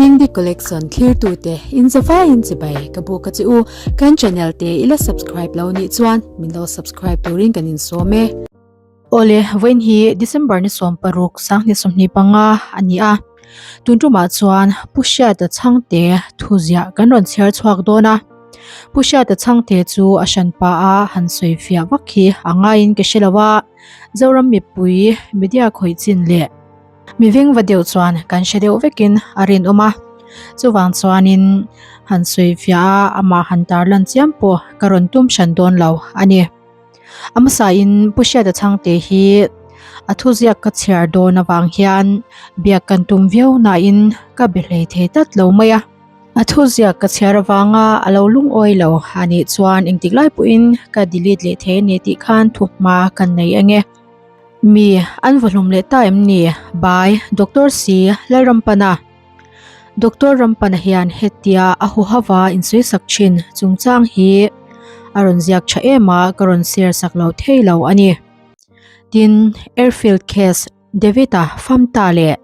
Dingdi Collection thlirtute in zavaiin chibai ka buk a che u. Kan channel te i la subscribe lo nih chuan min lo subscribe turin kan insawm e. Awle, vawiin hi December ni 16 2025 a ni a. Tun tumah chuan Pu Hriata Chhangte thuziah kan rawn chhiar chhuak dawn a. Pu Hriata Chhangte chu a hranpa a han sawi fiah vak hi a ngaiin ka hre lo a, Zoram mipui media khawih chin leh mi vengva deuh chuan kan hre deuh vekin a rinawm a. Chuvang chuanin han sawi fiah a amah han tarlan chiam pawh ka rawn tum hran dawn lo a ni. A hmasain Pu Hriata Chhangte hi a thuziak ka chhiar dawn avang hian biak kan tum viau nain ka be hlei thei tlat lo mai a. A thuziak ka chhiar avanga a lo lungawi lo a nih chuan engtik lai pawhin ka delete leh thei a ni tih khan thuhma kan nei ang e. Mi an vaw hlum leh ta em ni? By Doctor C. Lalrampana Doctor Rampana hian hetia a huhava insawisak thin chungchang hi a rawn ziak tha em a, ka rawn share sak lo thei lo a ni. Tin, Airfield case David-a Famta leh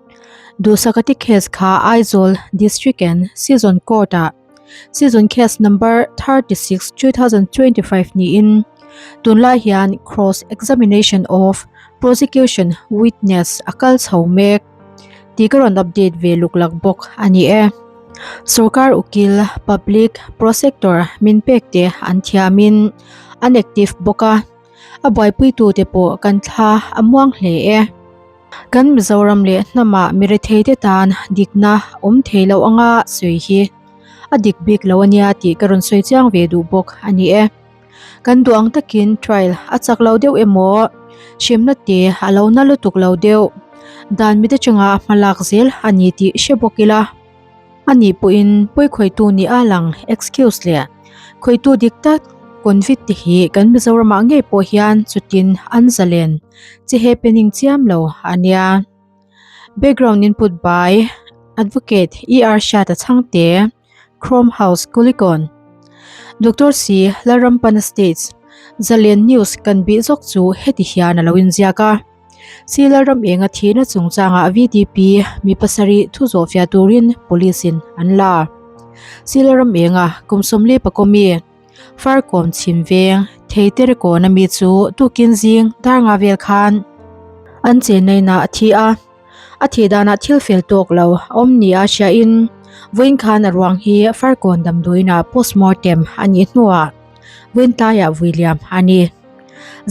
Duhsaka te case kha Aizawl District and Season Court-ah Season Case Number 36, 2025 niin tunlai hian Cross Examination of Prosecution Witness a kal chho mek tih ka rawn update ve luklak bawk a ni e. Sorkar ukil, Public Prosector min pek te an thiamin an active bawk a, a buaipuitute pawh kan thla a muang hle e. Kan Mizoram leh hnamah miretheite tan dikna awm thei lo anga sawi hi a dik bik lo ania tih ka rawn sawi chiang ve duh bawk a ni e. Kan duh ang takin trial a chak lo deuh emaw, hremna te a lo na lutuk lo deuh, dan mit atanga hma lak zel a ni tih hre bawk ila. A nih pawhin pawikhawihtu nih a lang excuse leh khawihtu dik tak convict te hi kan Mizoramah ngei pawh hian chutin an zalen che happening chiam lo a nia. Background input by Advocate ER Hriata Chhangte, Chrome House, Kulikawn. Doctor C. Lalrampana States, Zalen News kan bih zawk chu heti hian a lo inziak a. Silar ram enga thihna chungchangah VDP mi pasarih thu zawhfiah turin police in an la. Silar ram enga kum 14 mi Farkawm chhim veng Theitere kawn ami chu tukin zing dar nga vel khan an chennaina a thi a. A thih danah thil fel tawk lo a awm nia hriain vawiin khan a ruang hi Farkawn damdawiinah postmortem a nih hnuah vawiin tlaiah vui liam a ni.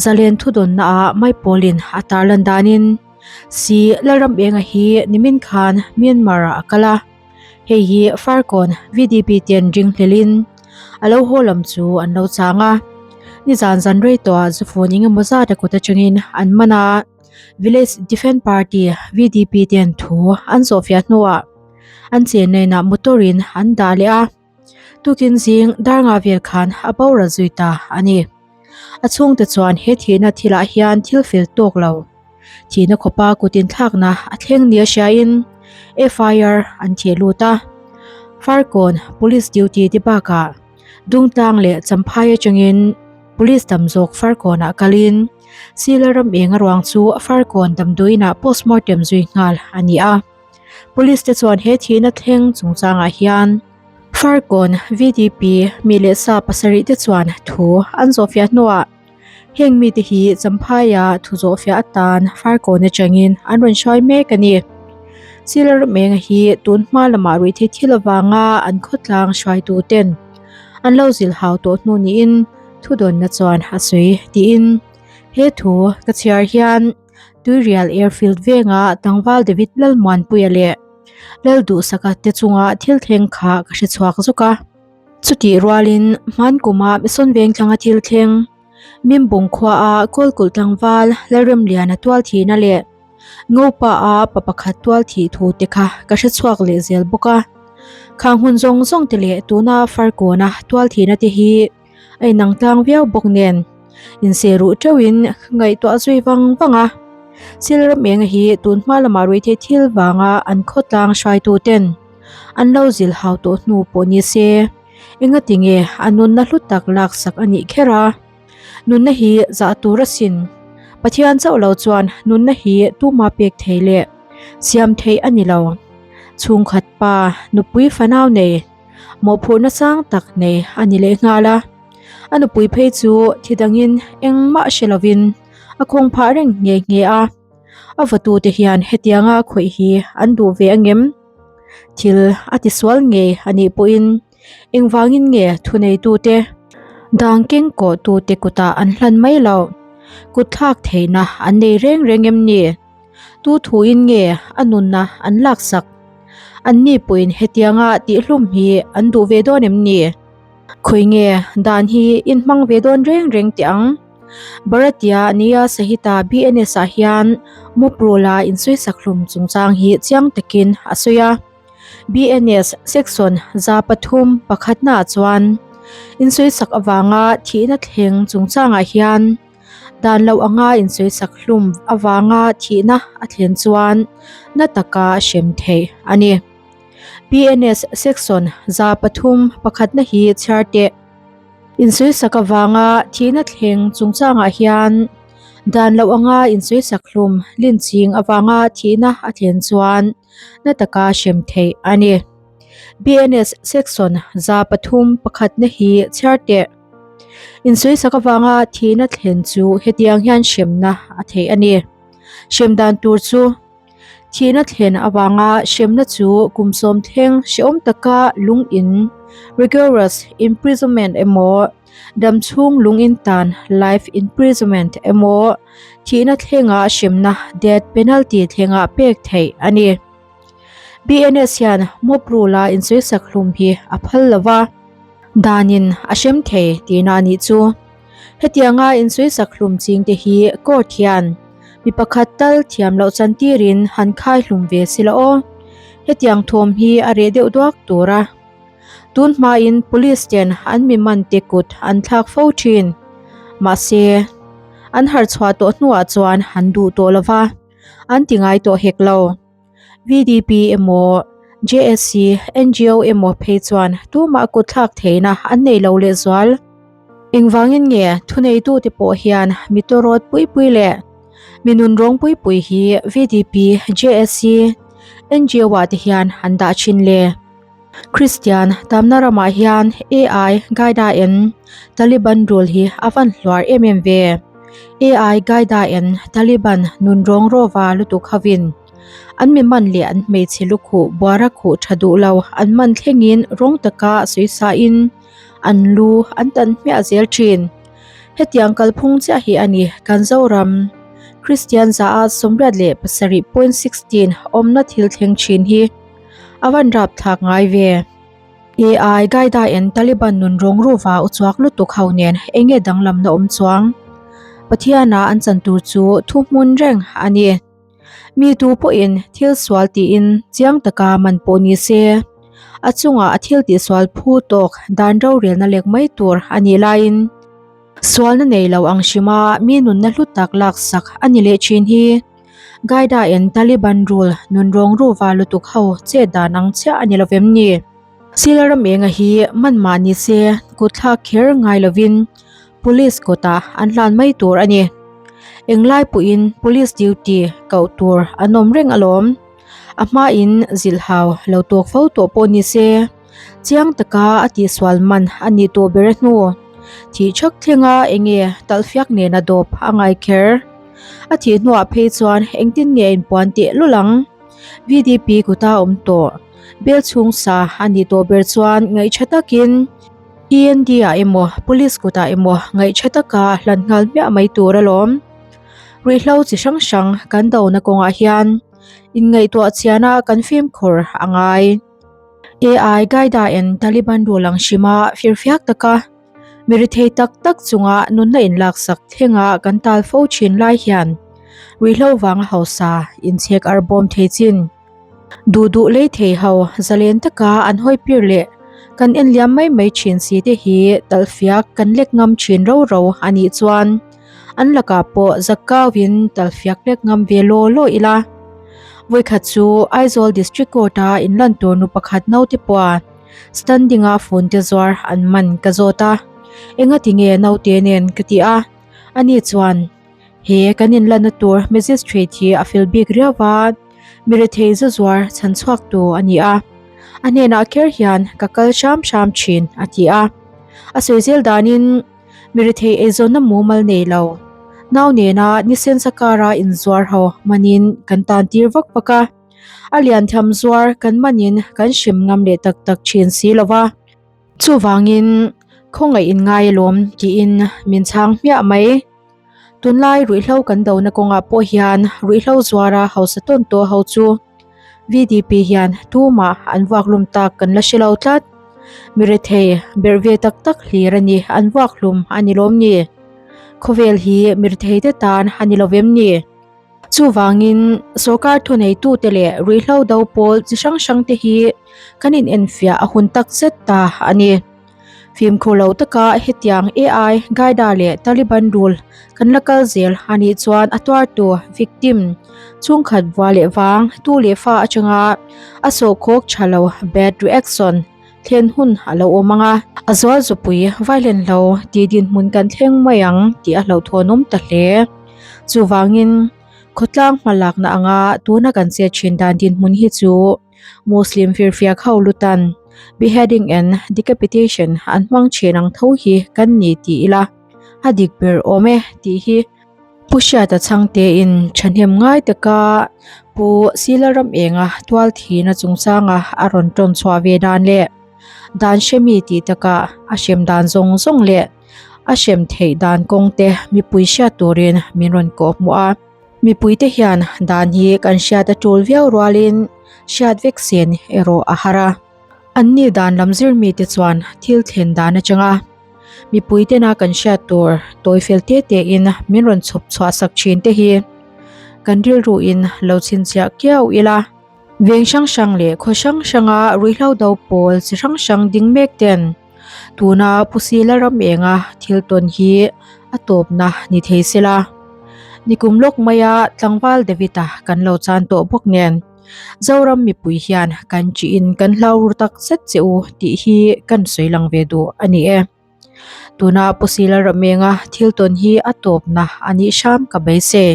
Zalen thudawnnaah Maipawlin a tarlan danin Si Lalramenga hi nimin khan Myanmar-ah a kal a, hei hi Farkawn VDP ten ringhlelin a lo haw lam chu an lo chang a. Nizan zan rei tawhah zufun engemaw zat a kut atangin an man a, Village Defence Party, VDP, ten thu an zawhfiah hnuah an chenna inah motor-in an dah leh a. Tukin zing dar nga vel khan a boral zui ta a ni. A chhungte chuan he thihna thilah hian thil fel tawk lo. Thihna khawpa kut inthlakna a thleng nia hriain FIR an theh lut a. Farkawn Police duty te bakah Dungtlang leh Champhai atangin Police tam zawk Farkawnah kalin Sila ram eng a ruang chu Farkawn damdawiinah postmortem zui nghal a ni a. Police te chuan he thihna thleng chungchangah hian Farkawn VDP mi leh sa pasarih te chuan thu an zawhfiah hnuah heng mite hi Champhaia thu zawhfiah atan Farkawn atangin an rawn hruai mek a ni. Silar Menga hi tun hma lamah ruihtheih thil avanga an khawtlang hruaitu ten an lo zilhau tawh hnu niin thudawnna chuan a sawi tiin he thu ka chhiar hian Tuirial Airfield venga tlangval David Lalmuanpuia leh Lalduhsaka te chunga thil thleng kha ka hre chhuak zuk a. Chutih rualin Hmankuma Mission Vengtlanga thil thleng, Mimbung khuaa Kawlkulh tlangval Lalremliana tual thihna leh Ngopa-a pa pakhat tual thih thu te kha ka hre chhuak leh zel bawk a. Khang hun zawng zawng te leh tuna Farkawna tual thihna te hi A inang tlang viau bawk nen inseh ruh teuhin ngaihtuah zui vang vang a. Silramenga hi tun hma lamah ruihtheih thil vanga an khawtlang hruaitu ten an lo zil hau tawh hnu pawh ni se engati nge a nunna hlu tak laksak a nih kher a. Nunna hi zah tur asin. Pathian chauh lo chuan nunna hi tuma pek thei leh siam theih a ni lo. Chhungkhat pa, nupui fanau nei, mawhphurhna sang tak nei a ni lehnghal a. A nupui phei chu thi dangin engmah hre lovin a khawng phah reng nghe nghe a. A vatute hian hetianga khawih hi an duh ve angem? Thil a tisual ngei a nih pawhin Engvangin nge thuneitute dang keng kawhtute kutah an hlan mai loh? Kutthlak theihna an nei reng reng em ni? Tu thuin nge a nunna an laksak? Anni pawhin hetianga tihhlum hi an duh ve dawn em ni? Khawi nge dan hi in hmang ve dawn reng reng teh ang? Bharatiya Nya Sahita BNS ah hian Muprula insawisak hlum chungchang hi chiang takin a sawi a. BNS Section 3 pakhatnaah chuan insawisak avanga thihna thleng chungchangah hian dan loh anga insawisak hlum avanga thihna a thlen chuan na taka hrem theih a ni. BNS Section 3 pakhatna hi chhiar teh. Insawisak avanga thihna thleng chungchangah hian dan loh anga insawisak hlum linching avanga thihna a thlen chuan na taka hrem theih a ni. BNS Section 3 pakhatna hi chhiar teh. Insawisak avanga thihna thlen chu hetiang hian hremna a theih a ni. Hrem dan tur chu thihna thlen avanga hremna chu kum sawm thleng hrehawm taka lung in, rigorous imprisonment, emaw Damchhung lungin tan life imprisonment emaw thihna thlenga hremna death penalty thlenga pek theih a ni. BNS hian mob rule-a insawisak hlum hi a phal lo va, danin a hrem thei tihna a nih chu. Hetianga insawisak hlum chingte hi court hian mi pakhat tal thiam loh chantirin han khai hlum ve sila aw. Hetiang thawm hi a reh deuh duak tur a. Tun hmain police ten an mi man te kut an thlak fo thin. Mahse, an harh chhuah tawh hnuah chuan an duh tawh lo va, an ti ngai tawh hek lo. VDP emaw, JSC, NGO emaw phei chuan tumah kut thlak theihna an nei lo lehzual. Engvangin nge thuneitute pawh hian mi tawrawt pui pui leh mi nunrawng pui pui hi VDP, JSC, NGO ah te hian an dah thin le? Kristian tamna ramah hian AI Guidain Taliban rule hi a van hluar em em ve. AI Guidain Taliban nunrawng rawva lutuk hovin an mi man leh an hmeichhe lukhuh buara khuh tha duh lo an man thlengin rawng taka sawisain an lu an tan hmiah zel thin. Hetiang kalphung chiah hi a ni kan Zoram Kristian zaah 87.16 awmna thil thleng thin hi. A van rap thlak ngai ve. AI Gaida in Taliban nun rawng ruva uchuak lutuk ho nen enge danglamna awm chuang? Pathiana an chan tur chu thu hmun reng a ni. Mi tu pawhin thil sual tiin chiang taka man pawh ni se, a chungah a thil tihsual phu tawk dan rorelna lek mai tur a nih laiin sualna nei lo ang hrima mi nunna hlu tak laksak a ni leh thin hi. Gaida in Taliban rule nunrawng ruva lutuk ho chet dan ang chiah a ni lovem ni? Sila ram enga hi man mah ni se kutthlak kher ngai lovin police kawtah an hlan mai tur a ni. Englai pawhin police duty koh tur an awm reng alawm. A hmain zilhhau lo tawk fo tawh pawh ni se chiang taka a tihsual man a nih tawh ber a hnu. Thih thak thlenga enge talhfiak nena dawp a ngai kher. A thih hnuah phei chuan engtin nge a inpuan teh lul ang? VDP kuta awm tawh. Bel chhung sa a nih tawh ber chuan ngaihṭha takin END ah emaw Police kutah emaw ngaihṭha taka hlan nghal hmiah mai tur alawm. Ruihhlo chi hrang hrang kan dona kawngah hian inngaihtuah chiana kan fimkhur a ngai. AI Gaida in Taliban rul ang hrima firfiak taka mi rethei tak tak chunga nunna inlaksak thlenga kan tal fo thin lai hian ruihhlo vanga hausa inchhek ar bawm thei chin duh duh lei thei ho zalen taka an hawi pir leh kan en liam mai mai thin si te hi talhfiak kan lek ngam thin ro ro a nih chuan an lakah pawh zakkauin talhfiak lek ngam ve law law ila. Vawikhat chu Aizawl District Court-a inlan tur nu pakhat naute pawha Standing-a phone te zuar an man ka zawt a, engati nge naute nen ka ti a, ani chuan he kan inlanna tur Magistrate hi a fel bik riau va, Mirethei zazuar chhan chhuaktu a ni a, a hnenah kher hian ka kal hram hram thin a ti a. A sawi zel danin mirethei eizawnna mumal nei lo, nau nena nisen sakara inzuar ho manin kan tan tir vak vak a, a lian tham zuar kan manin kan hrem ngam leh tak tak thin si lo va. Chuvangin khawngaih in ngai alawm tiin min chhang hmiah mai. Tunlai ruihhlo kan dona kawngah pawh hian ruihhlo zuara hausa tawn tawh ho chu VDP hian tumah an vuakhlum tak kan la hre lo tlat. Mi rethei berh ve tak tak hlir a ni an vuakhlum a ni lawm ni? Khawvel hi mi rethei te tan a ni lo vem ni? Chuvangin sorkar thuneitute leh ruihhlo do pawl chi hrang hrang te hi kan inenfiah a hun tak zet ta a ni. Fimkhur lo taka hetiang AI, Gaida leh Taliban rule kan la kal zel a nih chuan a tuartu, victim, chhungkhat vua leh vang, tu leh fa atanga a sawhkhawk tha lo, bad reaction, thlen hun a lo awm ang a. A zual zupui vailenhlo tih dinhmun kan thleng mai ang tih a hlauhthawnawm ta hle. Chuvangin khawtlang hmalakna anga tuna kan chet thin dan dinhmun hi chu Muslim firfiak ho lutan beheading and decapitation an hmang thin ang tho hi kan ni tih ila a dik ber awm e tih hi Pu Hriata chhangtein thahnem ngai taka Pu Sila Ramenga tual thihna chungchanga a rawn tawn chhuah ve dan leh dan hremi tih taka a hrem dan zawng zawng leh a hrem theih dan kawng te mipui hriat turin min rawn kawh hmuh a. Mipuite hian dan hi kan hriat a tul viau rualin hriat vek sen erawh a har a. Anni dan lam zir mite chuan thil thlen dan atanga mipuitena kan hriat tur tawi fel te tein min rawn chhawp chhuah sak thin te hi kan rilruin lo chhinchhiah kiau ila. Veng hrang hrang leh khaw hrang hranga ruihhlo do pawl chi hrang hrang ding mek ten Tuna Pusila ram enga thil tawn hi a tawpna ni thei sela. Nikum lawk maia tlangval David-a kan lo chan tawh bawk nen Zoram mipui hian kan chiin kan hlau ru tak zet che u tih hi kan sawi lang ve duh a ni e. Tuna Pusila ram enga thil tawn hi a tawpna a nih hram ka beisei.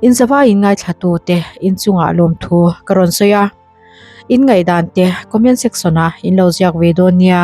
Inzavaiin ngaithlatute inchungah lawmthu ka rawn sawi a. In ngaihdan te comment section ah in lo ziak ve dawn nia.